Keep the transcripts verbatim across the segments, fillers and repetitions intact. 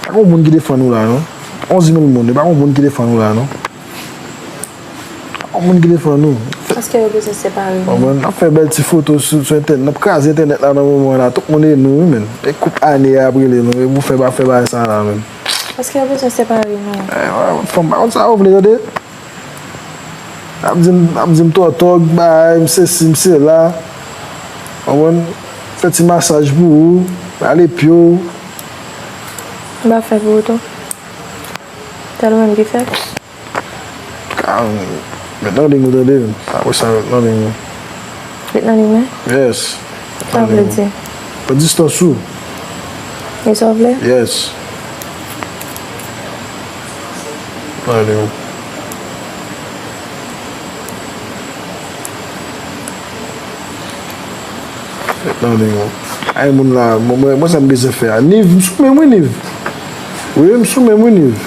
Pa gen moun ki defann ou la, non. Onz mil moun, e pa gen moun ki defann ou la, non. Pa gen moun ki defann ou. Paske yo bezwen separe nou. Konprann? N ap fè bèl ti foto sou, sou entènèt. N ap kraze entènèt la nan moman la. Tout moun e nou, wi, menn. E koup ane ap rele nou. E pou fè ba-, fè bagay sa la, menn. Paske yo bezwen separe nou. Eh, fanm pa konn sa yo vle, tande. Ap di m, ap di m tòtòg, bay, m sesi, m sela. Konprann? Fè ti masaj pou ou, rale pye w. M pa fè pou ou tou. Sèl ou menm ki fè. Ah, met nan liy ou tande, apre sa met nan liy ou. Met nan liy mwen? Yes. Sa vle di? Pran distans ou. E sa w vle? Yes. Nan liy ou. Met nan liy ou. Ay, moun la, mwen, mwen, mwen sa m bezwen fè a. Niv, m sou menm wi, Niv. Wi, m sou menm wi, Niv.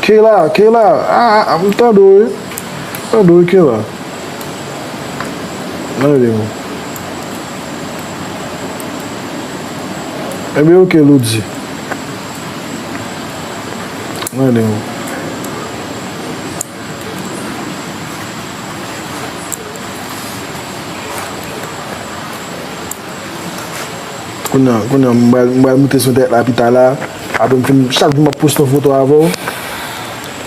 Kela, Kela, a, a, a, m tande w wi. M tande w wi, Kela. Nan liy ou. Ebyen, oke, Loudy. Nan liy ou. Kounye a, kounye a, m pral, m pral moute sou entènèt la pita la. Apre m fin, chak jou m ap poste yon foto avè w.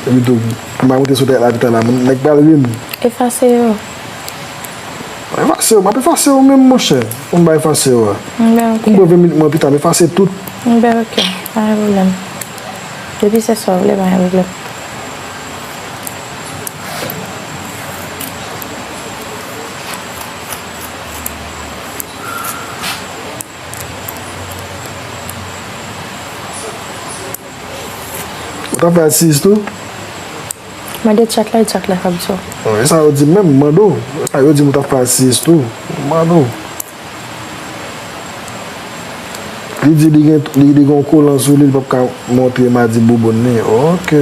Epi tou, m pral moute sou entènèt la pita la. Moun, nèg pral ri m. Efase yo. Efase yo, m ap efase yo menm, monchè. Pou m ba efase yo a. M ben, oke. Pou m pran ven minit mwen pita, m efase tout. M ben, oke. Pa gen pwoblèm. Depi se sa w vle, pa gen pwoblèm. Ou t ap fè asiz tou? Mande chat la, e chat la k ap di w. Bon, e sa yo di m menm, m mande w. Sa yo di m ou t ap fè asiz tou. M mande w. Li di li gen, li, li gen yon kolan sou li, li p ap ka montre madi bouboun li. Oke.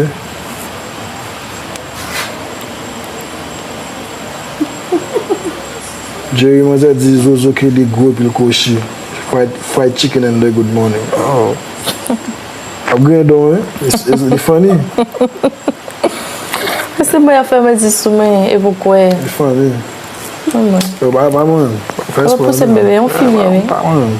Jerry, manzè di Zozo Kelly gwo epil kwochi. Fried, fried chicken and the good morning. Oh. Ap griyen don, wi. Li funny. Se mwen ap fè mwen di sou mwen, e pou kwè. Li funny. Non, mwen. Yo, pa, pa mwen. Fè espò. Pouse m, bebe, yon fimye, wi. Pa mwen.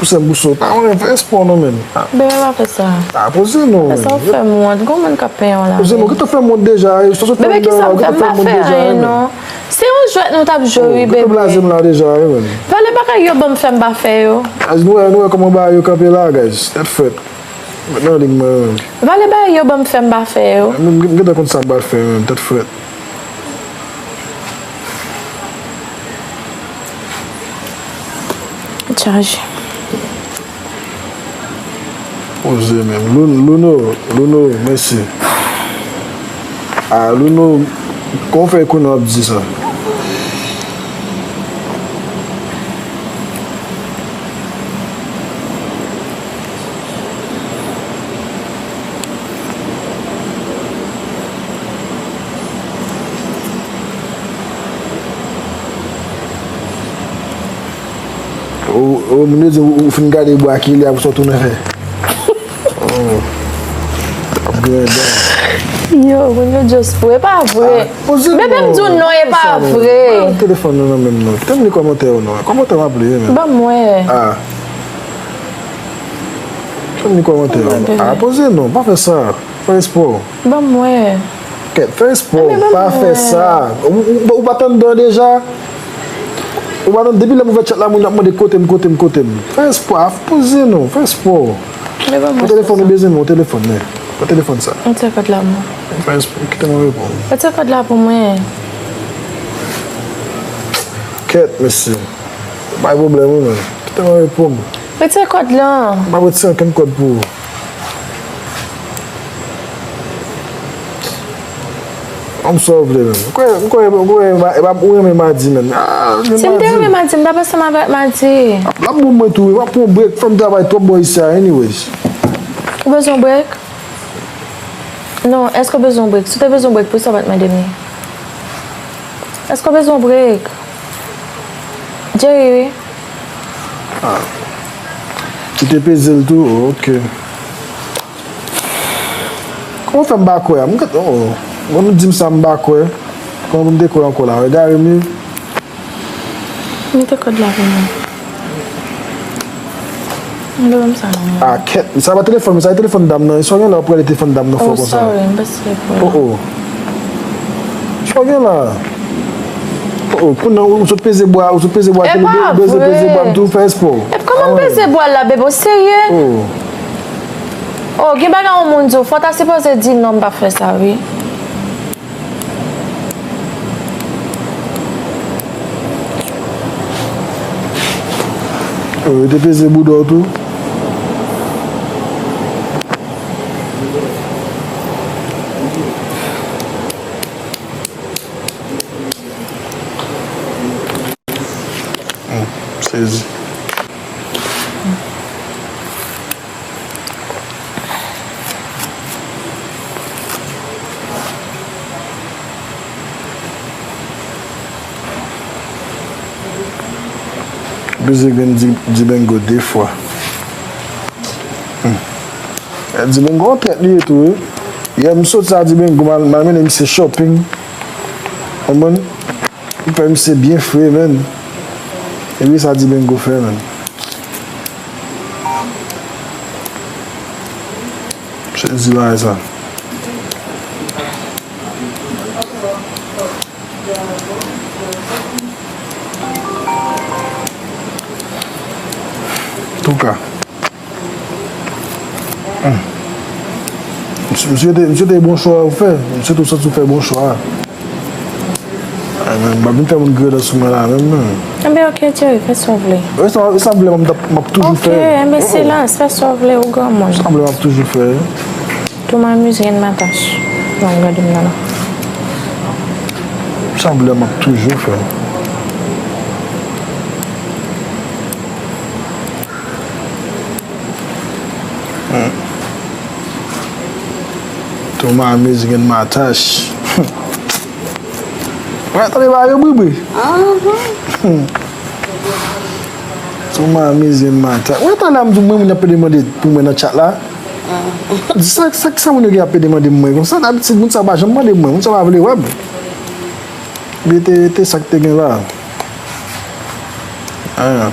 Pouse m, pouse w. Pa mwen, fè espò, non, menm. Bebe, pa fè sa. A, poze non, menm. Fè sa, w fè m wont. Gon moun k ap penyen w la. Poze non, ki te fè m wont deja, e, sa sot fè m deja. Bebe, ki sa m fè? M pa fè anyen, non. Se yon jwèt nou t ap jwe, wi, bebe. Ou te blaze m la deja, wi, menm. Valè bagay yo ban m fè m pa fè yo. Guys, nou wè, nou wè kòman bagay yo kanpe la, guys. Tèt frèt. Met nan liy mwen, menm. Valè bagay yo ban m fè m pa fè yo. Menm, m gentan konn sa m pral fè, menm. Tèt frèt. Chaje. Poze menm. Lun-, Luno, Luno, mèsi. A, Luno, kòman w fè konnen w ap di sa? Ou, ou, moun yo di ou, ou fin gade bwa ki li a pou sa w tounen fè. Oh. Ap griyen dan. Yo, moun yo just fou. E pa vre. Ah, poze non. Bebe, m di w non, e pa vre. Telefòn nan nan men m non. Kite m li kòmantè yo non. Kòmantè m ap li, wi, men. Ban m wè. Ah. Kite m li kòmantè yo. Ah, poze non. Pa fè sa. Fè espò. Ban m wè. Kèt, fè espò, pa fè sa. Ou, ou, ou pa t anndan deja? Ou pa tann, depi lè m ouvè chat la, moun ap mande kote m, kote m, kote m. Fè espò, poze non, fè espò. Ou telefòn ou bezwen, men ou telefòn, men. Ou telefòn sa. Mete kòd la pou mwen. Fè espò, kite mwen reponn. Mete kòd la pou mwen. Kèt, mesye. Pa gen pwoblèm, wi, men. Kite mwen reponn. Retire kòd lan. M ap retire okenn kòd pou ou. Kòm sa w vle menm. M kwè, m kwè, m kwè, e pa, e pa ou renmen madi menm. Ah, si m te renmen madi, m t ap ansanm avèk madi. L ap bon mwen tou, wi. M ap pran yon break, fè m travay twòp bò isi a, anyways. Ou bezwen break? Non, èske w bezwen break? Si w te bezwen break, poukisa w pa t mande m li? Èske w bezwen break? Jerry, wi. Ah. Ou te peze l tou? Oh, ok. Ou fè m pa kwè a. M gad, oh, oh. Bon, nou di m sa m pa kwè. Kòman pou m te kwè ankò la? Egare m ye. Mete kòd la pou mwen. Mete ban m sa non. Ah, kèt. Sa pa telefòn, sa e telefòn dam nan. Sa w gen la w ap rele telefòn dam nan fò konsa. Oh, sorry, m panse se pou... Oh, oh. Sa w gen la? Oh, oh, kounye a, ou sot peze bwa, ou sot peze bwa, peze bwa, m tou fè espò. E pa vre. Epi kòman m peze bwa la, bebe, w serye? Oh. Oh, gen bagay yon moun di w, fò w ta sipoze di non, m pa fè sa, wi. Oh, yo te peze bouda w tou. Hmm, sezi. Bezwen grenn di, di bengo de fwa. Hmm. Di bengo yon trèt li ye tou, wi. Yè m soti a di bengo, m al, m al mennen misye shopping. Konprann? M fè misye byen fre, menn. Epi sa di bengo fè, menn. Misye di bagay sa. Touka. Hmm. Misye, misye te, misye te bon chwa ou fè. Misye tou santi ou fè bon chwa. Ay, men, m pa vin fè moun grenn sou mwen la menm, non. Enben, ok, Jerry, fè sa w vle. Wi, sa, sa m vle, m ap, m ap toujou fè. Ok, enben, silans, fè sa w vle, ou granmoun. Sa m vle, m ap toujou fè. Tou m amize, gen matach. Non, gade m nan la. Sa m vle, m ap toujou fè. Hmm. Tou m amize, gen matach. Mwen tande ba yo bri bri. Tou m amize, gen matach. Mwen tande m di mwen moun ap demande pou mwen nan chat la. Sa, sa, sa moun yo gen ap demande mwen konsa? Dabitid, moun sa pa janm mande mwen. Moun sa pa vle wè m. Rete, rete sa k te gen la. Ah.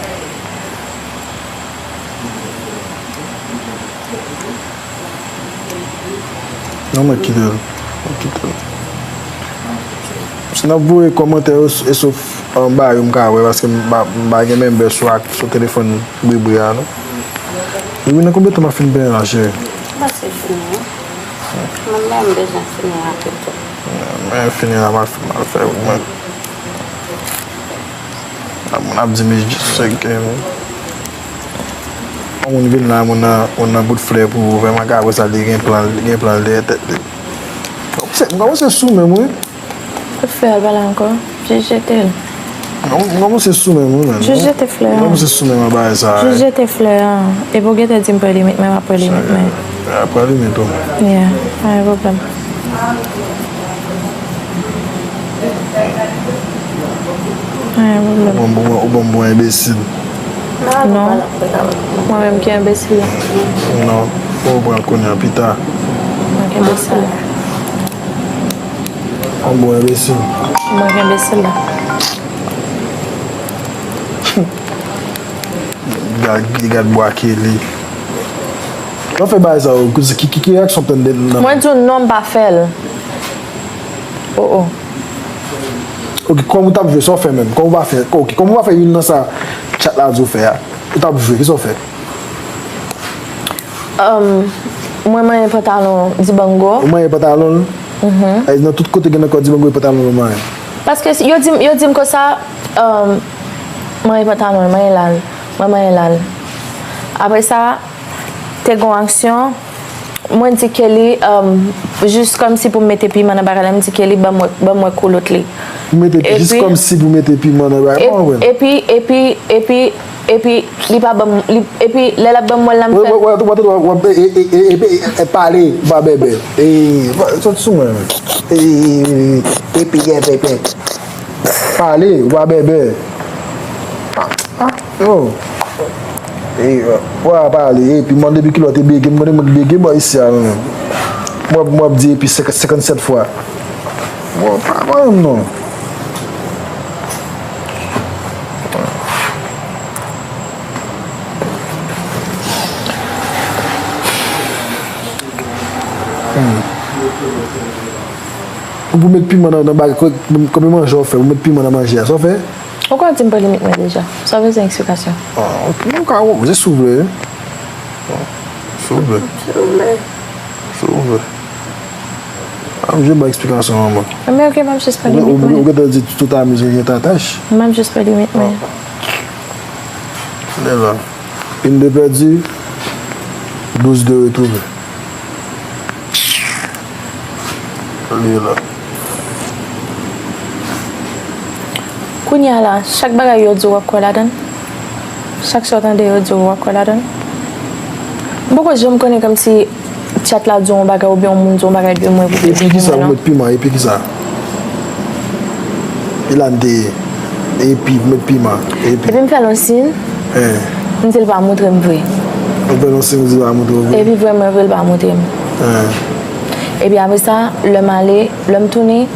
Non, mwen kite l. Mwen kite l. Si n ap voye kòmantè yo, e sof anba yo m ka wè, paske m pa, m pa gen menm bè sou ak, sou telefòn bri bri a, non. Wi, nan konbyen tan m ap fin benyen la, cheri? Pase fini, wi. Mwen menm, m bezwen fini rapid tou. Mwen fini la, m al, m al fè pou mwen. Moun ap di m se gen. Yon moun vin la, moun nan, moun nan bout flè pou ou, vrèman, ka wè sa, li gen plan, li gen plan dèyè tèt li. M kòmanse sou menm, wi. Ou fè al pale ankò. Jis jete l. M kòmanse sou menm, wi, menm. Jis jete flè an. M kòmanse sou menm an bagay sa, wi. Jis jete flè an. Epi w gentan di m pran limit mwen, m ap pran limit mwen. Ap pran limit ou. Yeah, pa gen pwoblèm. Anyen pwoblèm. Ou ban m, ou ban m, ou ban m bon enbesil. Non. Mwen menm ki enbesil la. Non. Ou pran kounye a pita. Mwen ki enbesil la. Ou bon enbesil. Mwen ki enbesil la. Gad, gad bwa Kelly. Lè w fè bagay sa yo, ki, ki, ki reyaksyon w tande nan... Mwen di w non, m pa fè l. Oh, oh. Ok, kòman w t ap jwe, sa w fè menm? Kòman w pa fè, ok, kòman w pa fè youn nan sa chat la di w fè a? Ou t ap jwe, kisa w fè? Um, mwen manyen pantalon Dibango. Ou manyen pantalon l? Mhm. Ay, nan tout kote gen nan kò Dibango, e pantalon l ou manyen. Paske yo di m, yo di m konsa, um, manyen pantalon l, manyen l al, mwen manyen l al. Apre sa, te gon aksyon, mwen di Kelly, um, jis kòmsi pou m mete piman nan bagay la, m di Kelly, ban m wè, ban m wè koulot li. Ou mete, jis kòmsi pou mete piman nan bagay, mwen wè. Epi, epi, epi, epi, li pa ban m, li, epi, lè l ap ban m wè l la, m fè. Wè, wè, wè, wè, wè, wè, e, e, e, e, e, e, pale, ou pa bèbè. E, sot sou mwen. E, e, e, e, epi, e, e, e, pale, ou pa bèbè. Ah, ah, yo. E, wè, pale, epi, mande depi kilè w te bege, m konnen moun bege bò isi a, menm. M ap, m ap di epi senkant, senkannsèt fwa. Bon, pa pwoblèm non. Hmm. Ou pou met piman nan, nan bagay, konbyen manje w fè, ou met piman nan manje a, sa w fè? Ou konn di m pran limit mwen deja. Sa w bezwen eksplikasyon? Ah, ok, mwen ka, se si w vle. Si w vle. Si w vle. Si w vle. Ah, m jis ba eksplikasyon an mwen. Men ok, m ap jis pran limit mwen. Ou gentan di tout amizan gen tatach. M ap jis pran limit mwen. Lè la. Une de perdue, douze de retrouvée. Li la. Kounye a la, chak bagay yo di w ap kwè ladan l. Chak sa w tande yo di w ap kwè ladan l. M poko janm konnen kòmsi chat la di w yon bagay oubyen yon moun di w yon bagay de mwen pou te di pou mwen non. Epi kisa ou met piman? Epi kisa? Epi, met piman. Epi. Epi m fè l yon siy. Eh. M di l pa montre m vre. Ou fè l yon siy, ou di l pa montre w vre? Epi vrèman vre, l pa montre m. Eh. Epi apre sa, lè m ale, lè m tounen,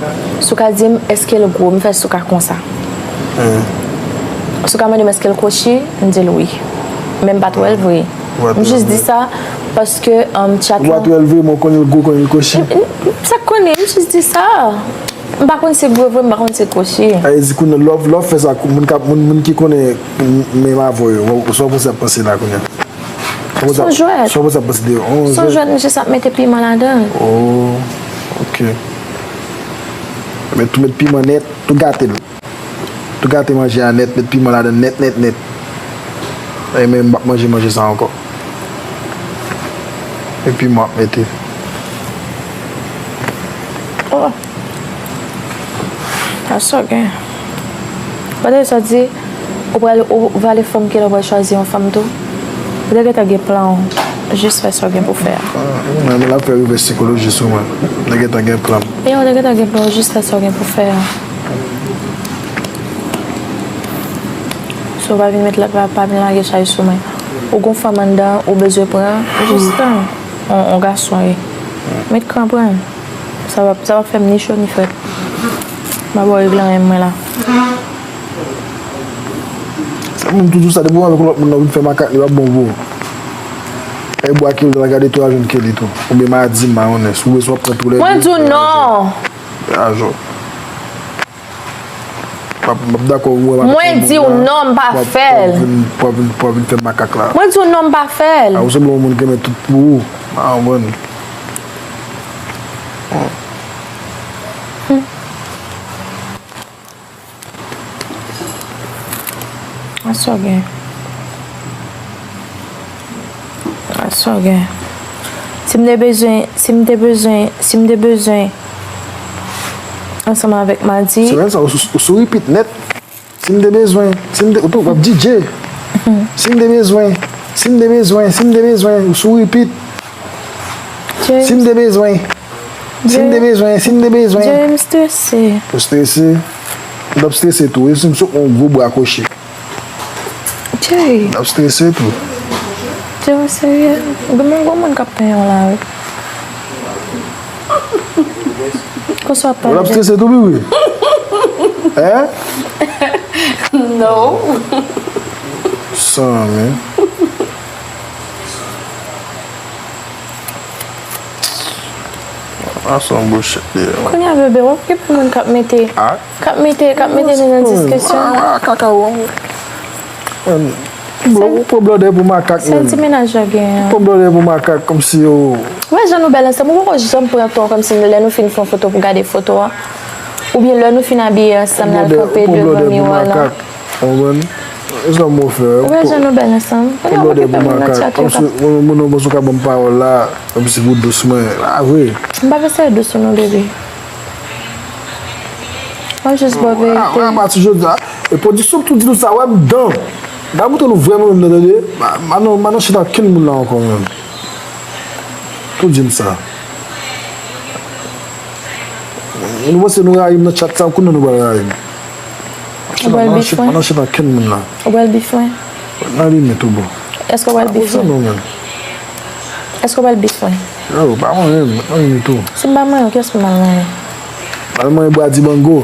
Souka di m, èske l gwo? M fè Souka konsa. Eh. Souka mande m, èske l kwochi? M di l wi. Men m pa t wè l vre. M jis di sa paske, um, chat la. Ou pa t wè l vre, men w konnen l gwo, konnen l kwochi. M, m, sa k konnen, m jis di sa. M pa konn si gwo vre, m pa konn si kwochi. Sa vle di kounye a lè w, lè w fè sa, moun k ap, moun, moun ki konnen menm avè w yo, sa w panse y ap panse la kounye a? Sa w panse, sa w panse y ap panse de yon jwèt. Se yon jwèt, misye sa ap mete piman ladan l. Oh, ok. Men tou met piman nèt, tou gate l. Tou gate manje a nèt, met piman ladan nèt, nèt, nèt. E men m p ap manje manje sa ankò. E piman ap mete. Oh. A sa w gen. Gade sa di, ou pral, ou vale fanm ki la, ou pral chwazi yon fanm tou. Ou te gentan gen plan w, jis fè sa w gen pou fè a. Ah, men l ap fè revès sikoloji sou mwen. Ou te gentan gen plan m. E ou te gentan gen plan w, jis fè sa w gen pou fè a. So, pa vin met la, pa, pa vin lage chay sou mwen. Ou gon fanm anndan, ou bezwen pran, jis tan. On, on gason, wi. Met kran pran. Sa va, sa va fè m ni cho ni frèt. M a ba w regle anyen mwen la. Sa moun toujou sa, depi w avèk lòt moun nan, vin fè makak, li p ap bon pou ou. E bwa Kelly la, gade tou, a jwenn Kelly tou. Oubyen madi, mayonèz. Ou bezwen pran tou lè de. Mwen di w non. Ajo. M ap, m ap dakò, ou wè m ap. Mwen di w non, m pa fè l. W ap vin, w ap vin, w ap vin fè makak la. Mwen di w non, m pa fè l. A, ou sanble yon moun ki renmen tout pou ou. M pa konprann. Aswè gen. Aswè gen. Si m te bezwen, si m te bezwen, si m te bezwen ansanm avèk Madi. Semèn sa, ou sou, ou sou repeat nèt. Si m te bezwen, si m te, ou tou, w ap D J. Si m te bezwen, si m te bezwen, si m te bezwen, ou sou repeat. Si m te bezwen, si m te bezwen, si m te bezwen. Jerry, m strese. Ou strese? M t ap strese tou. E si m sot yon gwo bra kwochi? Jerry. M t ap strese tou. Jerry, serye? Gen moun, gen moun k ap penyen w la, wi. Konsa w ap pale. Ou t ap strese tou, wi, wi. Hein? No. Sa, men. A se yon bullshit li ye, man. Kounye a, bebe, w ap okipe moun k ap mete, k ap mete, k ap mete nou nan diskisyon. A, a, kaka, w. Bro, ou pran blòdè pou makak, menm. Sèl ti mennaj yo gen an. Ou pran blòdè pou makak, kòmsi yo. Ou wè jan nou bèl ansanm, ou poko janm pran tan kòmsi lè nou fin fè yon foto pou gade foto a. Oubyen lè nou fin abiye ansanm, n al kanpe devan miwa lan. Ou pran blòdè pou makak. Ou konprann? E sa m fè. Ou wè jan nou bèl ansanm. Ou pran blòdè pou makak. Kòmsi moun nan panse w ka ban m pawòl la, kòmsi pou dous mwen. Pa vre. M pa vle se dous ou non, bebe. Mwen jis ba w verite. A, a pati jodi a, e pwodiksyon tou di nou sa, wè m dan. M ta montre nou vrèman menm nan, tande. M pa nan, m pa nan chita kenn moun la ankò, menm. Tou di m sa. Nou panse nou rayi m nan chat sa, kounye a nou pral rayi m. Ou pral bif mwen? M pa nan chita kenn moun la. Ou pral bif mwen? Nan limit ou bon. Èske w pral bif mwen? Pa poze non, menm. Èske w pral beef mwen? Yo, pa manyen m, pa manyen m ditou. Si m pa manyen w, kiyès pou m al manyen? Al manyen Bwa Dibango.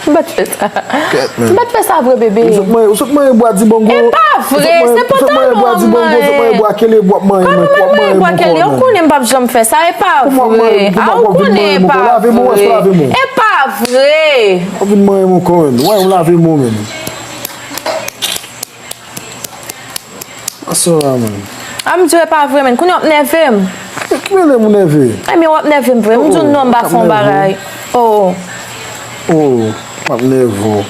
M pa t fè sa. Kèt, man. M pa t fè sa vre, bebe. Ou sot manyen, ou sot manyen Bwa Dibango. E pa vre, se pantalon an m manyen. Ou sot manyen Bwa Dibango, ou sot manyen Bwa Kele, w ap manyen mwen, w ap manyen mwen kò, man. Kòman mwen manyen Bwa Kele? Ou konnen m p ap janm fè sa, e pa vre. A, ou konnen e pa vre. Lave men w, èske w lave men w? E pa vre. W ap vin manyen mwen kò, man. Wè, ou lave men w, man. Aswè a, man. A, m di w e pa vre, man. Kounye a w ap nève m. Ki mele m ou nève? Ebyen, w ap nève m vre. M di w non, m pa fè yon bagay. Oh. Oh, m ap nève w.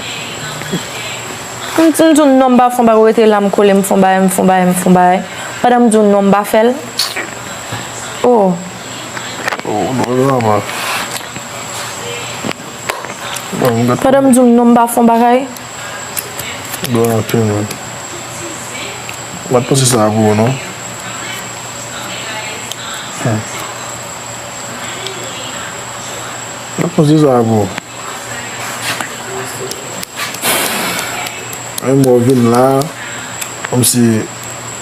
M di, m di w non, m pa fè yon bagay, ou rete la, m kole, m fè yon bagay, m fè yon bagay, m fè yon bagay. Pandan m di w non, m pa fè l. Oh. Oh, non, non, non. Bon, m gad. Pandan m di w non, m pa fè yon bagay. Bon, anpil, man. M pa t panse sa pou ou, non. Hmm. M pa t panse sa pou ou. Menm w vin la, kòmsi,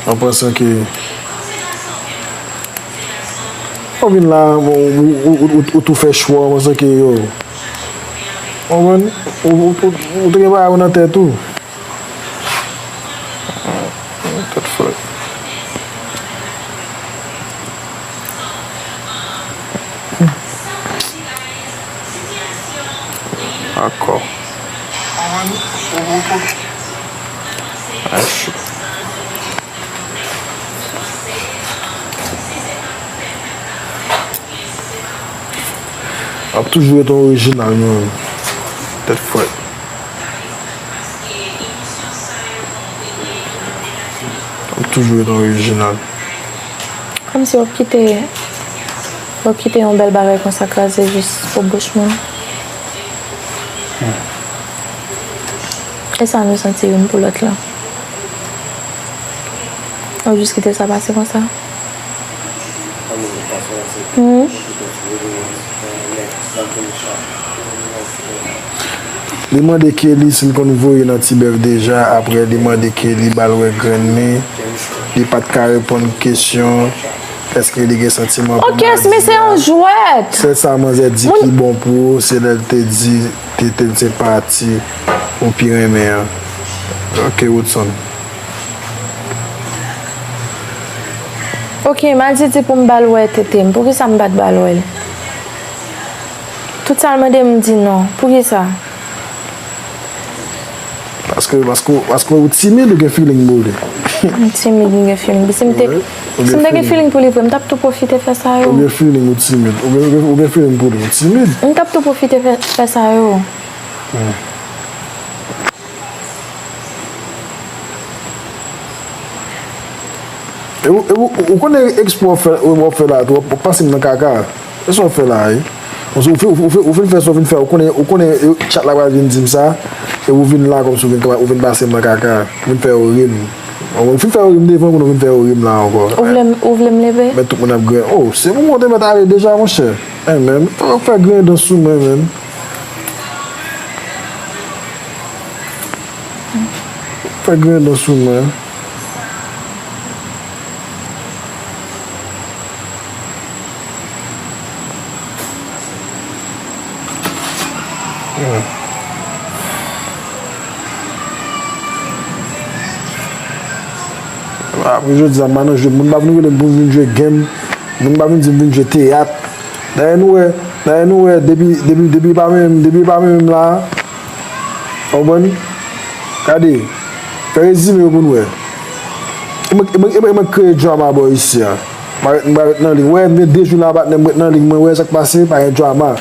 an pansan ke, w vin la, ou, ou, ou, ou, ou tou fè chwa, an pansan ke, yo, w konprann? Ou, ou, ou, ou te gen bagay ou nan tèt ou. Tèt frèt. Akò. Ay, cho. Ap toujou ret yon orijinal, man. Tèt frèt. Ap toujou ret yon orijinal. Kòmsi w ap kite, w ap kite yon bèl bagay konsa kraze jis pou bouch moun. E sa nou santi youn pou lòt la. W ap jis kite sa pase konsa. Hmm. Li mande Kelly si l konn voye nan Ti Bèf deja, apre li mande Kelly ba l wè grenn li, li pa t ka reponn kesyon èske li gen santiman pou Maddy a. Ok, men se yon jwèt. Sèl sa manzè di ki bon pou ou, se lè l te di, te, te, se pati ou pi renmen an. Ok, Woodson. Ok, Maddy di pou m ba l wè tete m. Poukisa m pa t ba l wè l? Tout sa l mande m, m di non. Poukisa? Paske, paske, paske ou timid ou gen feeling pou li? M timid, m gen feeling. Si m te, si m te gen feeling pou li vre, m t ap tou pwofite fè sa yo. Ou gen feeling ou timid. Ou gen, ou gen, ou gen feeling pou li, ou timid. M t ap tou pwofite fè, fè sa yo. Hmm. E ou, e ou, ou konnen eksprè w ap fè, w ap fè la tou, w ap pase m nan kaka. E sa w ap fè la, wi. Paske ou fin, ou fin, ou fin fè sa w fin fè, ou konnen, ou konnen, e, chat la pral vin di m sa, e ou vin la kòmsi ou vin, ou vin pase m nan kaka, ou vin fè yo ri m. Ou fin fè yo ri m devan moun, ou vin fè yo ri m la ankò. Ou vle m, ou vle m leve? Men tout moun ap gren. Oh, se pou mwen te mèt ale deja, monchè. Hey, man, fè, fè grenn dan sou mwen, man. Fè grenn dan sou mwen. Apre jodi a, m pa nan jwe. Moun pa vin rele m pou m vin jwe game. Moun pa vin di m vin jwe teyat. Dayè nou wè, dayè nou wè, depi, depi, depi pa menm, depi pa menm la, w konprann? Gade, fè rezime yo pou n wè. E mwen, e mwen, e mwen, e mwen kreye drama bò isi a. M pa ret, m pa ret nan liy. Wè, m gen de jou la, patnè, m ret nan liy, mwen wè sa k pase, pa gen drama.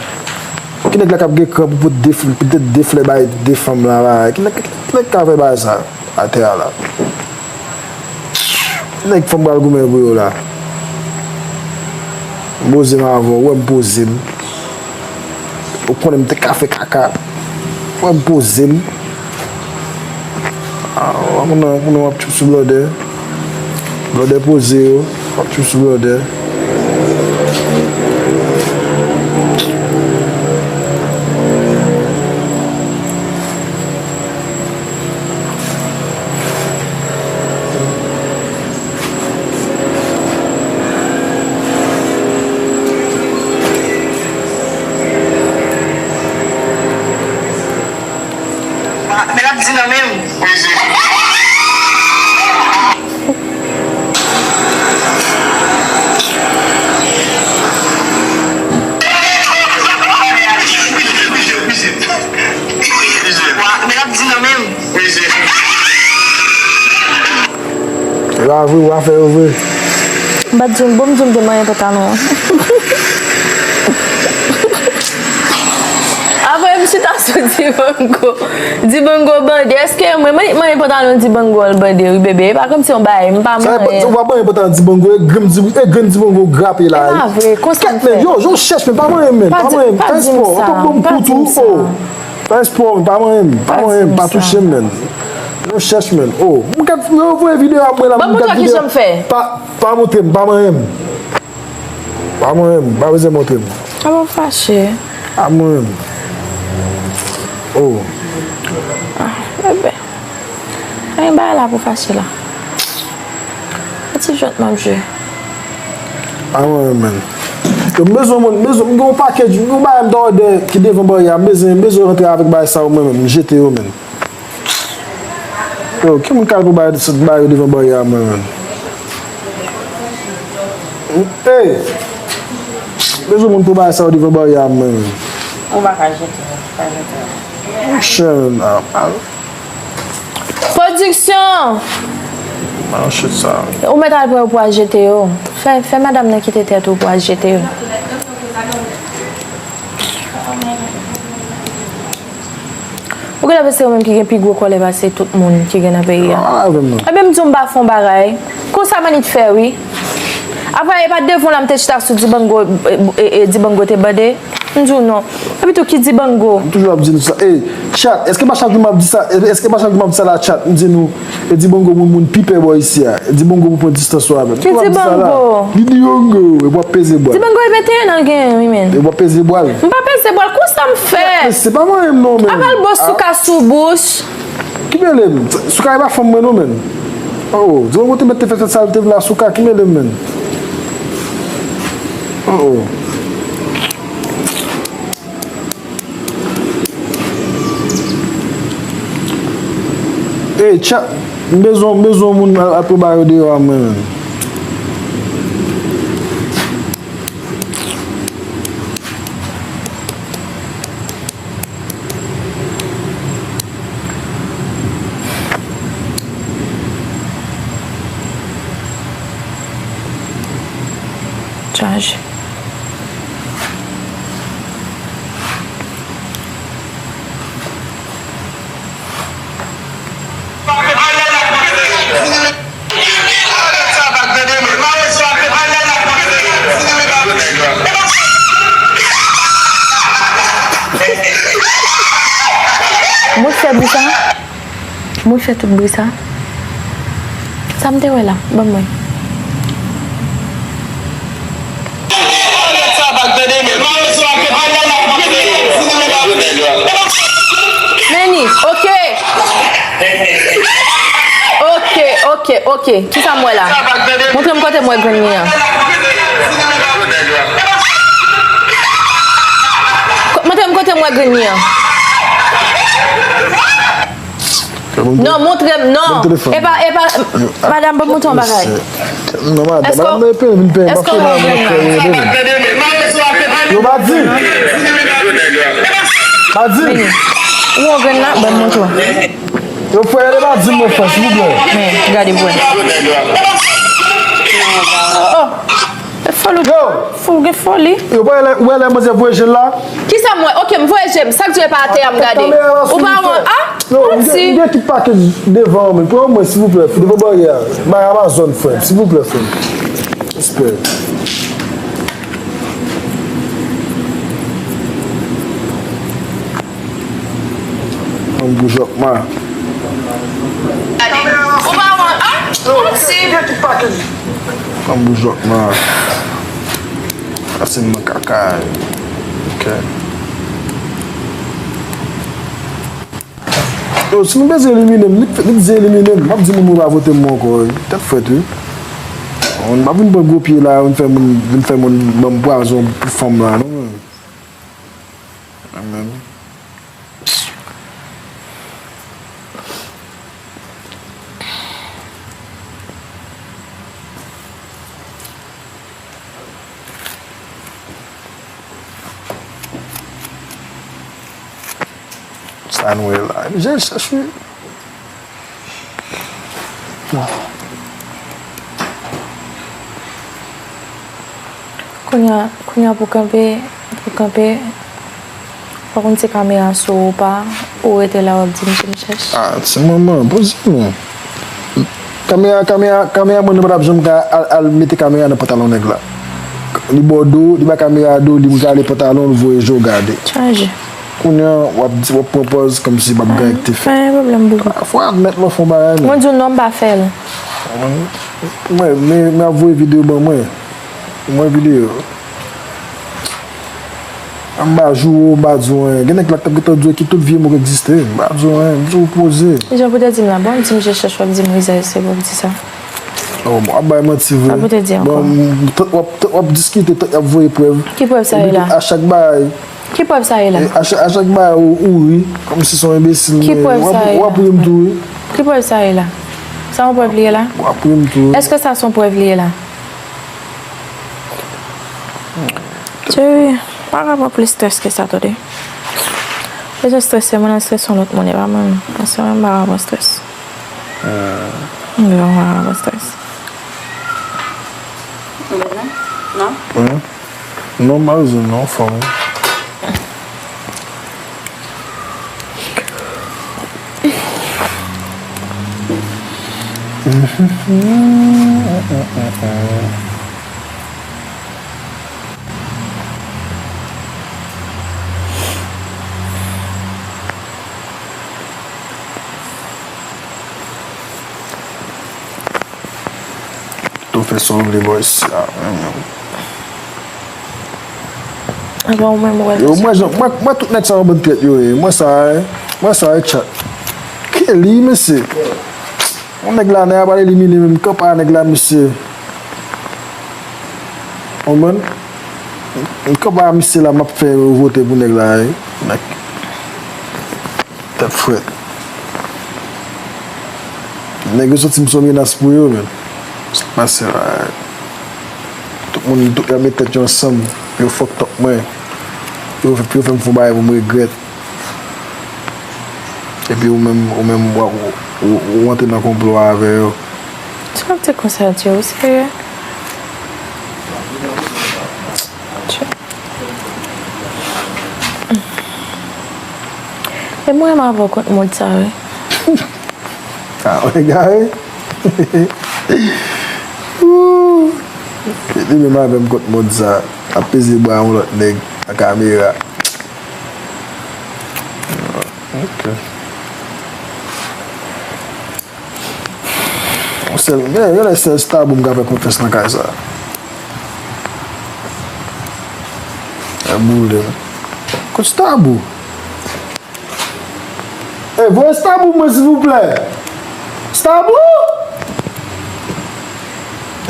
Ki nèg la k ap gen kran pou pote de, pou pote de flè bay de fanm la, la? Ki nèg, ki nèg k ap fè bagay sa atè a la? Nèg fanm pral goumen pou yo la. M poze m avè w, ou wè m poze m. Ou konnen m te ka fè kaka. Ou wè m poze m. Ah, konnen, konnen w ap tchoup sou blòdè. Blòdè poze yo, w ap tchoup sou blòdè. Di nan men m. Men l ap di nan men m. E pa vre, w a fè yo vre. M pa t di w, bon, m di w m te manyen pantalon an. Apre m chita sou Dibango. Dibango bande. Èske mwen, mwen, mwen pantalon Dibango al bande, wi, bebe. E pa kòmsi yon bagay, m pa manyen. Sa, w ap manyen pantalon Dibango, e grenn Di-, e grenn Dibango grape la. E pa vre, konsa m fè. Yo, yo chèch, men pa manyen, men. Pa manyen, fè espò. Ou pa bon pou tou, oh. Fè espò, men pa manyen, pa manyen, pa touche m, men. Yo chèch, men. Oh, m kat, yo voye videyo a mwen la, m kat videyo. Ban m montre w kijan m fè. Pa, pa montre m, pa manyen m. Pa mwen menm, pa bezwen montre m. A bon, fache. A mwen menm. Oh. Ah, bebe. Anyen bagay la pou fache la. Yon ti jwèt m ap jwe. A mwen menm, menm. Yo, m bezwen moun, m bezwen, m gen yon pakèt, yon bagay m ta òdè ki devan baryè a, m bezwen, m bezwen rantre avèk bagay sa yo mwen menm, m jete yo menm. Yo, ki moun k al pou bay, bay yo devan baryè a mwen menm? Ey! Bezwen moun pou bay sa yo devan baryè a mwen menm. Ou pa ka jete, pa jete. Monchè, menm, a, a. Pwodiksyon! Nan shit sa. Ou mèt al pran yo pou al jete yo. Fè, fè madanm nan kite tèt ou pou al jete yo. Ou genlè panse ou menm ki gen pi gwo kòlè pase tout moun ki gen nan peyi a. Pale avè m non. Ebyen, m di w m pa fè yon bagay. Konsa Manny t fè, wi. Apre, e pa t devan w la m te chita sou Dibango, e, e, e, Dibango te bande. M di w non. Epi tou, ki Dibango? M toujou ap di nou sa. Ey, chat, èske pa chak jou m ap di sa, èske pa chak jou m ap di sa la, chat? M di nou, e Dibango moun, moun pi pè bò isi a. Dibango pou pran distans ou avè m. Ki Dibango? Li Dibango, e w ap peze bwal. Dibango e venteyen an l genyen, wi, men. E w ap peze bwal. M pa peze bwal, konsa m fè. Se pa manyen m non, men. Apa l bo Souka sou bouch. Ki mele m? Souka e pa fanm mwen non, men. Oh, Dibango te mèt te fè tèt sa l te vle a, Souka, ki mele m, men. Oh, oh. Ey, tcha, m bezwen, m bezwen yon moun al, al pran bagay yo deyò a mwen menm. Chaje. Mwen fè bri sa. Mwen fè tout bri sa. Sa m te wè la, ban mwen. Manny, oke. Oke, oke, oke. Kisa m wè la? Montre m kote m wè grenn li an. Ko-, montre m kote m wè grenn li an. Non, montre m, non. E pa, e pa, madanm, ban m montre yon bagay. Non, madanm, madanm, vin penyen, vin penyen. Èske w wè grenn nan? Yo pa di. Pa di. Ou wè grenn nan? Ban m montre w. Yo, frè, pa di mwen, frè, silvouplè. Men, gade, frè. Oh! E foli. Yo! Fou, gen foli. Yo, wè lè, wè lè manzè voye je l la? Kisa m wè? Oke, m voye je m. Sa k di w e pa atè a m gade? Ou pa wè, a? Non, m gen, m gen tout pakèt devan an, men. Pran mwen, silvouplè, devan baryè a. Bay Amazon, frè m, silvouplè, frè m. Respè. Fanm boujòkma. Ou pa wè, a? Fanm boujòkma. Pase m nan kaka. Oke. Yo, si nou bezwen elimine m, nik, nik di elimine m. M ap di moun mwen pa vote m ankò, wi. Tèt frèt, wi. Mwen pa vin pran gwo pye la, vin fè moun, vin fè moun ban m pwazon pou fanm la, non. Amen. Sa nou ye la. Jèl chèch wi. Kounye a, kounye a pou kanpe, pou kanpe, pa konn si kamera sou ou pa, ou rete la w ap di m si m chèch. Ah, ti manman, poze non. Kamera, kamera, kamera, mwen, nou pa t ap janm ka al, al mete kamera nan pantalon nèg la. Li ba w do, li ba kamera do, li rale pantalon, l voye je w gade. Chanje. Kounye a, w ap di, w ap pran pòz kòmsi p ap gen anyen ki te fèt. Pa gen pwoblèm, boubou. Fò w admèt lè w fè yon bagay, men. Mwen di w non, m pa fè l. Mwen, men, men ap voye videyo ban mwen. Mwen videyo. M pa joure w, m pa di w anyen. Gen nèg la k t ap gentan di w ki tout vye mo k egziste. M pa di w anyen. M di w poze. Jan pou te di m la, bon, di m je chèch w ap di m rizèz, se pou w di sa. Oh, bon, w ap bay manti vre. Sa pou te di ankò. Bon, m, w ap, w ap diskite, w ap voye prèv. Ki prèv sa ye la? A chak bagay. Ki prèv sa ye la? E, a chak, a chak bagay ou, ou ri, kòmsi se yon enbesil. Ki prèv sa ye la? W ap ri m tou wi. Ki prèv sa ye la? Sa yon prèv li ye la? W ap ri m tou wi. Èske sa se yon prèv li ye la? Cheri, pa ka pran plis strès ke sa, tande. Bezwen strese, mwen nan strese yon lòt moun, e pa mwen menm. Paske mwen pa ka pran strès. Hmm. Mwen pa ka pran strès. Ou bezwen? Non? Hmm? Non, m pa bezwen non, fanmi. Pito fè sa w vle bò isi a, menm. Apa ou menm ou wè? Yo, mwen, jan, mwen, mwen tout nèg sa yo bann trèt yo ye. Mwen sa, mwen sa, e chat. Kelly, mesye. Yon nèg la, nèg la pral elimine menm kanpa nèg la, mesye. Konprann? Kanpa misye la, m ap fè yo vote pou nèg la, wi. Nèg. Tèt frèt. Nèg yo santi m se yon menas pou yo, menm. Sa k pase la? Tout moun, tout, y ap met tèt yo ansanm pou yo fuck up mwen. Pou yo, pou yo fè m fè yon bagay pou m regrèt. Epi ou menm, ou menm, w ap, ou, ou, ou antre nan konplo a avè yo. Sa w ap di konsa, Dye, ou serye? E mwen menm avè w kont mond sa, wi. Ah, w egare. Ooh. Li menm avè m kont mond sa. Ap peze bra yon lòt nèg nan kamera. Ok. Sèl, gen, gen lè sèl Stabou m ka fè konfyans nan kay sa. Fè boule m. Kot Stabou? Ey, voye Stabou mwen, silvouplè. Stabou!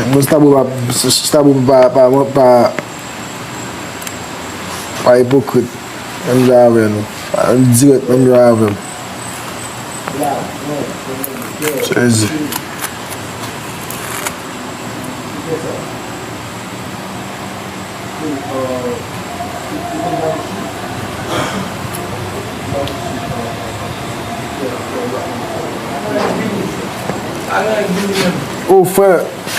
Mwen Stabou pa, Stabou pa, pa, pa, pa ipokrit. Menm jan avè nou. Al dirèk menm jan avè m. Sezi. O frè,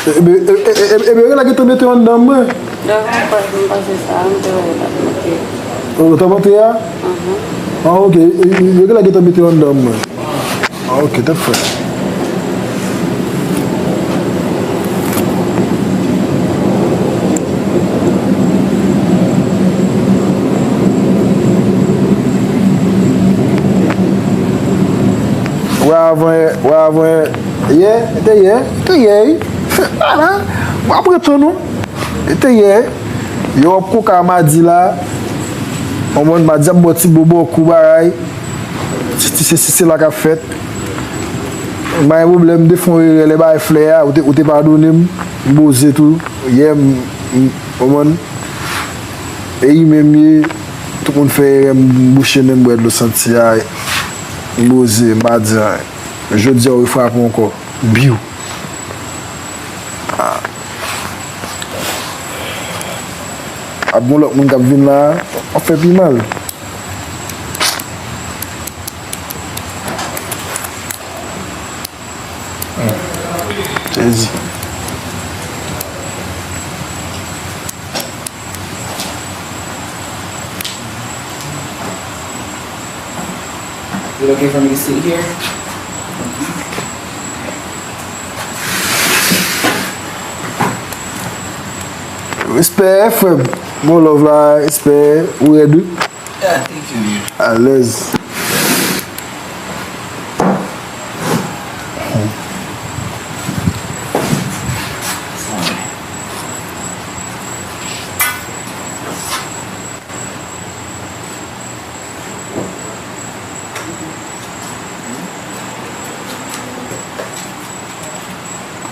Ebyen, e, e, e, e, ebyen, yo genlè gentan mete yo anndan mwen. Dòmi, m pa, m panse sa, m te wè yo t ap monte. Yo t ap monte a? Mhm. Ah, ok. E, e, yo genlè gentan mete yo anndan mwen. Ah, ok, tèt frèt. Wè avan yè, wè avan yè. Yè, te yè, te yè, wi. Ala, w ap ret non. Te yè, yo ap koka madi la. Konprann, madi ap bò ti bobo kou bagay. Ti, ti, se, se, se la k ap fèt. M pa gen pwoblèm, m te fè yon erè lè bay flè a, ou te, ou te padone m, m poze tou. Yè, m, m, konprann. E li menm ye, tout moun fè erè, m bouche nen, m bwè dlo santi a, m poze, m pa di anyen. Jodi a, ou frape ankò. Biw. Ah. Ap gon lòt moun k ap vin la, w ap fè pi mal. Ezi. Is it okay for me to sit here? Respè, frè m. Bon love la, respè. Ou rèd, wi. Yeah, thank you, man. Alèz.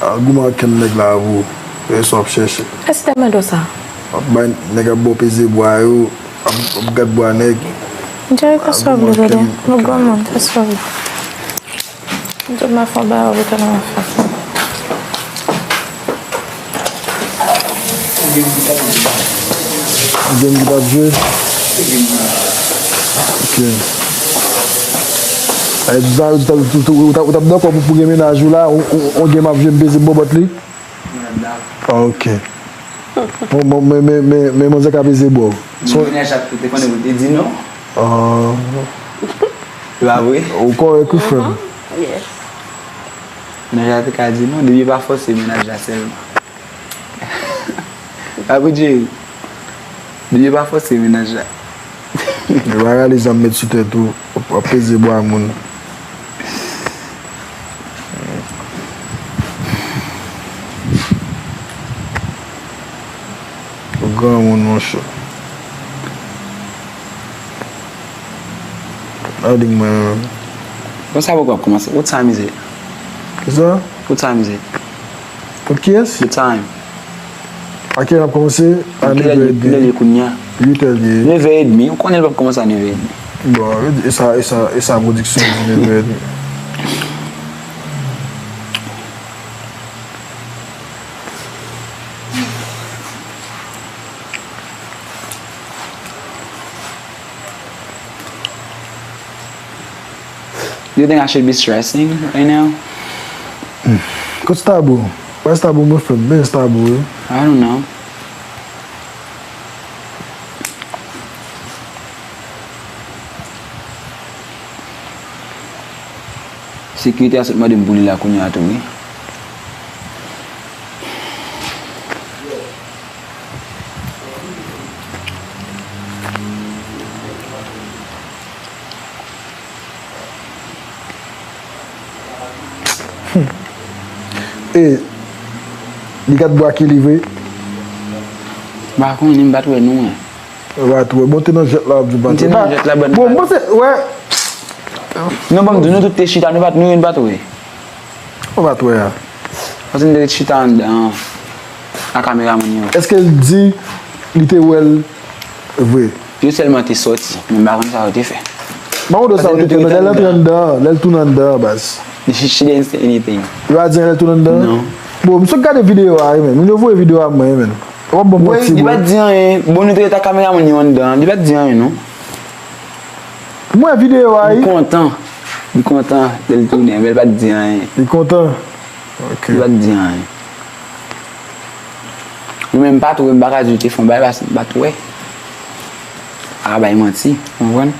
Al goumen ak kenn nèg la pou wè sa w ap chèche. Èske te mande w sa? W ap bay nèg ap ba w peze bwa yo, ap, ap gad bwa nèg. Jerry, fè sa w vle, brother. Nou granmoun, fè sa w vle. Mwen fè yon bagay pou tèlman fè. Game ki t ap jwe? Ok. Ay, ou t ap dakò pou, pou gen mennaj ou la, on, on, on game ap jwe, m peze bòbòt li? Ah, ok. Bon, bon, men, men, men, men manzè ka peze bò. Mennaj la te konnen ou te di non. Ah. Se pa vre? Ou kòrèk wi, frè m. Mennaj la te ka di non, depi yo pa fòse mennaj la sèlman. Pa vre, Jerry? Depi yo pa fòse mennaj la. Yo pa rale zam met sou tèt ou, w ap, w ap peze bwa moun. Ou granmoun, monchè. Aling mwen menm. Konsa poko ap kòmanse. What time is it? Kisa? What time is it? Kont kiyès? The time. A kilè n ap kòmanse? A kilè l ye, kilè l ye kounye a? Uit è li ye. Nèf è edmi. Ou konnen l p ap kòmanse a nèf è edmi. Bon, e sa, e sa, e sa pwodiksyon di nèf è edmi. Do you think I should be stressing right now? Kot Starboy? Wè Starboy, mwen fè m byen Starboy wi. I don't know. Sekirite a sot mande m pou li la kounye a tou wi. E, li gat bwa ki li vre? M pa konnen, m pa t wè non. Ou pa t wè. Bon, te nan jwèt la, w ap di w pa t wè. M te nan jwèt la, bon, m panse, wè. Non, ban m di w, nou tout te chita, nou pa t, nou youn pa t wè. Ou pa t wè a? Paske m te ret chita anndan an, a kameramann yo. Èske l di li te wè l vre? Yo sèlman te sòti, men m pa konn sa yo te fè. M pa konn sa yo te fè, men lè l antre anndan an, lè l tounen anndan an, baz. She, she didn't say anything. Yo pa di anyen lè l tounen anndan an? Non. Bon, m sot gade videyo a, wi, men. M voye videyo a mwen, wi, men. W ap ban m manti, bro. Li pa t di anyen. Bon, nou te ret ak kameramann yo anndan an. Li pa t di anyen, non. M wè videyo a, wi. Li kontan. Li kontan lè l tounen, men l pa t di anyen. Li kontan? Ok. Li pa t di anyen. Mwen menm, m pa t wè, m pa ka di l te fè yon bagay, paske m pa t wè. A bay manti, w konprann?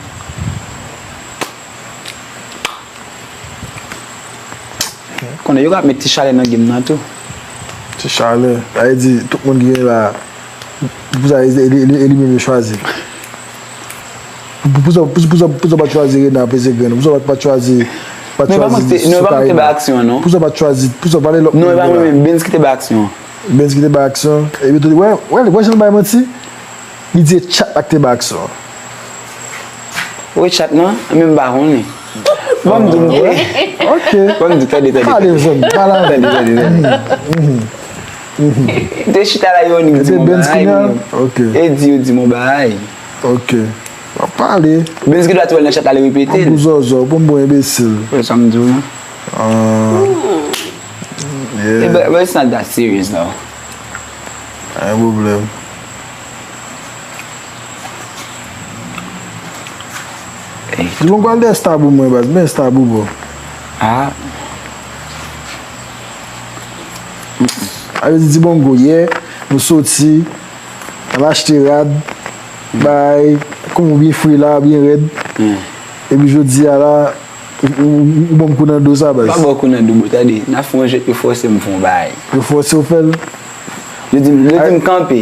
Konnen yo ka ap met ti chalè nan game nan tou. Ti chalè. Sa vle di, tout moun ki gen la, pou sa, e, e, e, e li menm yo chwazi. Pou, pou sa, pou, pou sa, pou sa w pa t chwazi Rena peze grenn, pou sa w pa t chwazi, pa t chwazi Soukayina. Non, e pa mwen ki te bay aksyon an, non. Pou sa w pa t chwazi, pou sa w pale lòt moun. Non, e pa mwen menm, Benz ki te bay aksyon an. Benz ki te bay aksyon. Epi tou, wè, wè, wè jan l bay manti. Li di e chat la ki te bay aksyon an. Wi, chat lan, men m pa konnen. Ban m di w, wi. Ok. Ban m di w, tande, tande, tande. Pale, zanmi, pale avè m. Tande, tande, tande. Mhm, mhm, mhm. M te chita la, Yonik di m yon bagay, men. Ok. E di yo di m yon bagay. Ok. W ap pale. Benz ki dwa t wè l nan chat la, li repete l. Bon zòzò, bon, bon enbesil. Wè sa m di w lan. Ah. Yeah. But, but it's not that serious, though. Pa gen pwoblèm. Hey. Di bon, gade Starboy mwen, baz. Men Starboy, bro. Ah. Sa vle di Dibongo, yè, nou soti, n al achte rad, bay, kòm ou byen fre la, byen rèd. Epi jodi a la, ou, ou, ou ban m kou nan do sa, baz. M pa ba w kou nan do, bro, tande. N ap fè yon jwèt, yo fòse m fè yon bagay. Yo fòse w fè l? Yo di m, yo di m kanpe.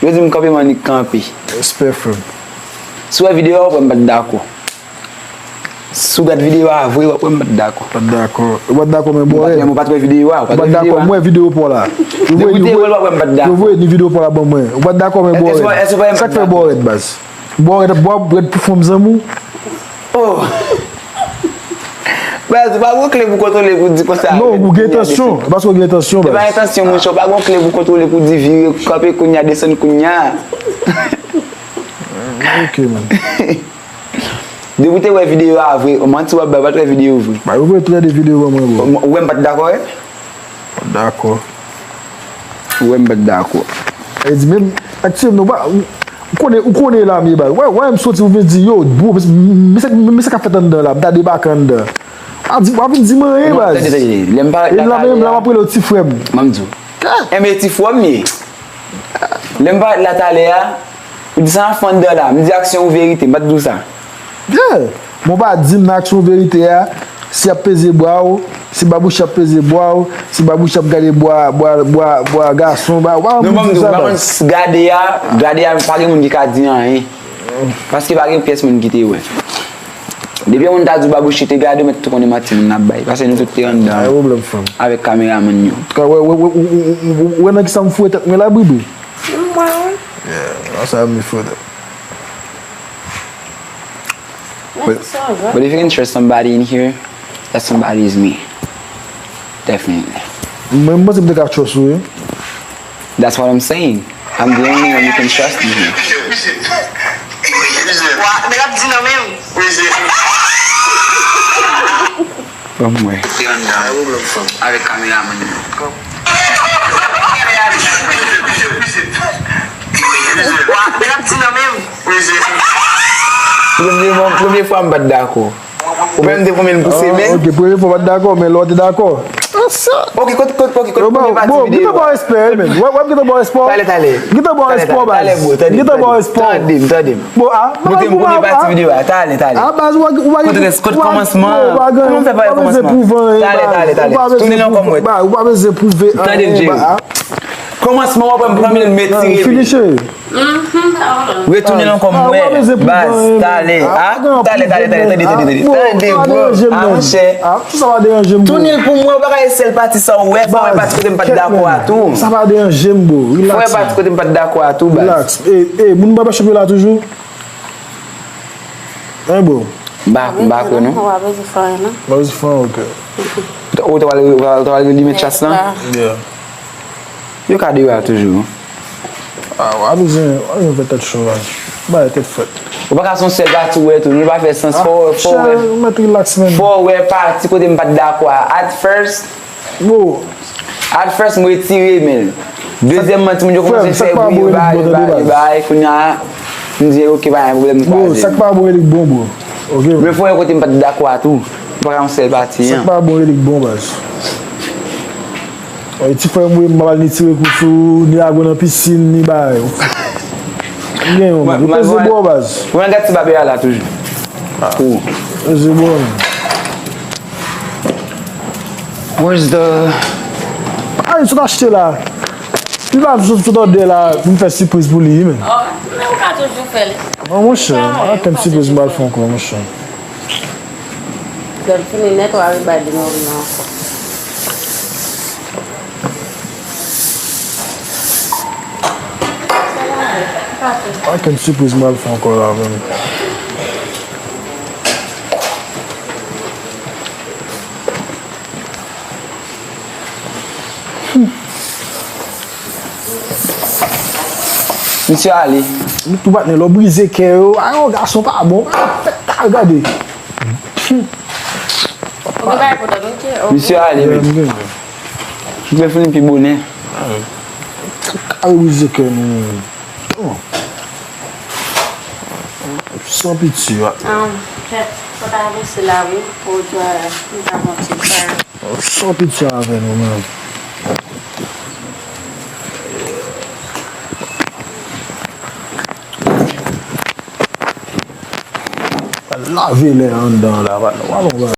Yo di m kanpe, m annik kanpe. Respè, frè m. Si w wè videyo a, w wè m pa t dakò. Si w gad videyo a vre, w ap wè m pa t dakò. Pa t dakò. Ou pa t dakò, men bò rèd. Ou pa t wè videyo a, ou pa t wè videyo a. M wè videyo pa w la. Depi w te wè l, w ap wè m pa t dakò. Yo voye ni videyo pa w la ban mwen. Ou pa t dakò, men bò rèd. Sa k fè bò rèd, baz? Bò rèd, bò rèd pou fanm zanmi w? Oh! Baz, ou pa gon kle pou kontwole pou di konsa. Non, ou gen entansyon. Paske ou gen entansyon, baz. Se pa entansyon, monchè. Ou pa gon kle pou kontwole pou di vire, kanpe kounya, desann kounya. Ok, man. Depi w te wè videyo a vre, manti w ap bay, ou pa t wè videyo vre. Ba, yo voye tout lè de videyo ban mwen, bro. Ou wè m pa t dakò, wi? Dakò. Ou wè m pa t dakò. E di menm, aktyèlman, ou pa, ou konnen, ou konnen la, m ye, baz. Wè, wè, m soti, ou vin di, yo, bro, men sa, men sa k ap fèt anndan la, m ta debake anndan. A di, w ap vin di m anyen, baz. Tande, tande, tande. Lè m parèt la, la, talè a, m ap rele w ti frè m. Ban m di w. Enben, ti frè m ye. Lè m parèt la talè a, ou di sa nan fè anndan la. M di aksyon ou verite, m pa t di w sa. Yeah. Men w pa di m nan aksyon ou verite a, si y ap peze bra w, si babouch ap peze bra w, si babouch ap gade bra, bra, bra, bra gason, ba, w pa di sa, baz. Non, ban m di w, pa konn s-, gade a, gade a, pa gen moun ki ka di anyen. Paske pa gen pyès moun ki te wè. Depi yon moun ta di w babouche te gade, ou mèt tou konnen manti moun nan ap bay. Paske nou tout te anndan avèk kameramann yo. Antouka, wè, wè, wè, ou, ou, ou, ou, ou wè nan kisa m foure tèt mwen la, Bribi? M wè, wi. Yeah, nan sa m foure tèt. But, but if you can trust somebody in here, that somebody is me. Definitely. Mwen, m panse m te ka trust ou, wi. That's what I'm saying. I'm the only one you can trust in here. Wa, nèg ap di nan men m. Ban m wè. Avèk kameramann yo. Wa, nèg ap di nan men m. Premye, premye fwa m pa t dakò. Ou menm te konbyen pou semèn? Ah, ok, premye fwa w pa t dakò, men lè w te dakò. Ah, sa. Ok, kote, kote, kote, kote, premye pati videyo a? Bro, bro, gentan ba w respè, wi, men. W ap, w ap gentan ba w respè. Talè, talè. Gentan ba w respè, baz. Talè, bro, tande. Gentan ba w respè. Tande m, tande m. Bon, ah, kote m premye pati videyo a? Talè, talè. Ah, baz, ou pa, ou pa, kote rès, kote kòmansman? Kòman fè pa wè kòmansman? Talè, talè, talè. Tounen l ankò m wè. Ou pa bezwen pwouve anyen, baz. Tande m, Jerry. Kòmansman, w ap wè m pran men l, m etire men. Finish it. Retounen l ankò m wè, baz, talè. Ah, talè, talè, talè, tande, tande, tande, tande, bro. Ah, monchè. Tounen l pou m wè, ou pa ka wè sèl pati sa w wè, fò w wè pati kote m pa t dakò a tou. Sa pa deranje m, bro. Relax. Fò w wè pati kote m pa t dakò a tou, baz. Relax. E, e, moun pa pa chanpyon la toujou? Hein, bro? M pa, m pa kwè, non. Ou pa bezwen fè anyen, non. Ou pa bezwen fè anyen, ok. Ou ta pral, ou ta pral, ou ta pral relimèt chas lan? Yeah. Yo ka deyò a toujou. Ah, w pa bezwen, w pa bezwen fè tèt cho, man. Bay tèt frèt. Ou pa ka se yon sèl pati w wè tou, non, li pa fè sans. Fò, fò w wè, mèt relax, man. Fò w wè pati kote m pa t dakò a. At first, bro. At first, m retire men l. Dezyèmman, timoun yo kòmanse fè bri, yo bay, yo bay, yo bay. Kounye a, m di, ok, pa gen pwoblèm, m kwaze. Bro, sa k pa bon, e li k bon, bro. Ok. Men fò w wè kote m pa t dakò a tou. M pa ka yon sèl pati, an. Sa k pa bon, e li k bon, baz. Ay, ti frè m, wi, m pa pral ni tire kou sou ou, ni lage w nan pisin, ni bagay. M gen yon, man. Ou peze bò, baz. Mwen gad ti babè a la toujou. Pou ou. Peze bò, man. Where's the... Ay, sot achte la. Li pa sot, sot òdè la pou m fè sipriz pou li, wi, men. Oh, men ou ka toujou fè l. Non, monchè, pa gen sipriz m pral fè ankò, monchè. Lè m fini nèt, w a rebay li nan men m ankò. Pa gen sipriz m pral fè ankò la, menm. Misye ale. Nou tou patnè, lè w brize kè yo, a yon gason pa bon, pa fèt ta gade. Misye ale, men. M te fini pi bonè. Kare brize kè nou. Oh. San pitye, wa. Ah, kèt, fò ta avanse la, wi, pou nou ta, nou ta monte sa. San pitye avè nou, menm. Lave lè anndan la, pa, pa bon bagay.